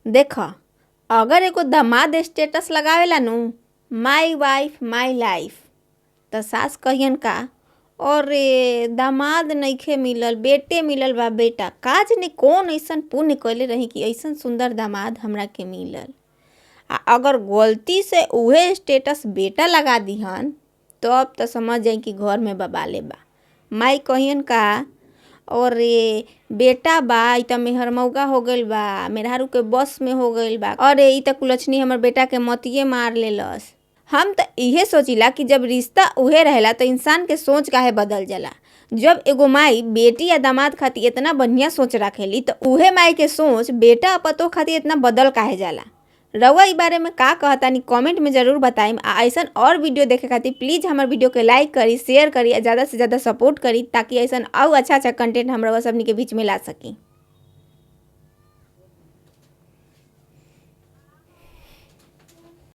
देख, अगर एगो दामाद स्टेटस लगावेला नु, my wife my life, त सास कहियन का, अरे दामाद नइखे मिलल, बेटे मिलल बा बेटा। का जाने कौन अइसन पुण्य कइले रही कि अइसन सुंदर दामाद हमरा के मिलल। आ अगर गलती से उहे स्टेटस बेटा लगा दिहन तब त समझ जाई कि घर में बबाले बा। माई कहियन का, अरे बेटा बा, इ त मेहरमौगा हो गइल बा, मेहरारू के बस में हो गइल बा, अरे इ त कुलछनी हमर बेटा के मतिए मार लेलस। हम त इहे सोचिला कि जब रिश्ता उहे रहेला त इंसान के सोच काहे बदल जाला। जब एगो माई बेटी या दामाद खातिर इतना बढ़िया सोच राखेली त उहे माई के सोच बेटा आ पतोह खातिर इतना बदल काहे जाला। रउआ इ बारे में का कहतानी कमेंट में जरूर बताइम। आ ऐसन और वीडियो देखे खातिर प्लीज हमर वीडियो के लाइक करी, शेयर करी आ ज़्यादा से ज़्यादा सपोर्ट करी, ताकि ऐसन और अच्छा अच्छा कंटेंट हम रउआ सबनी के बीच में ला सकी।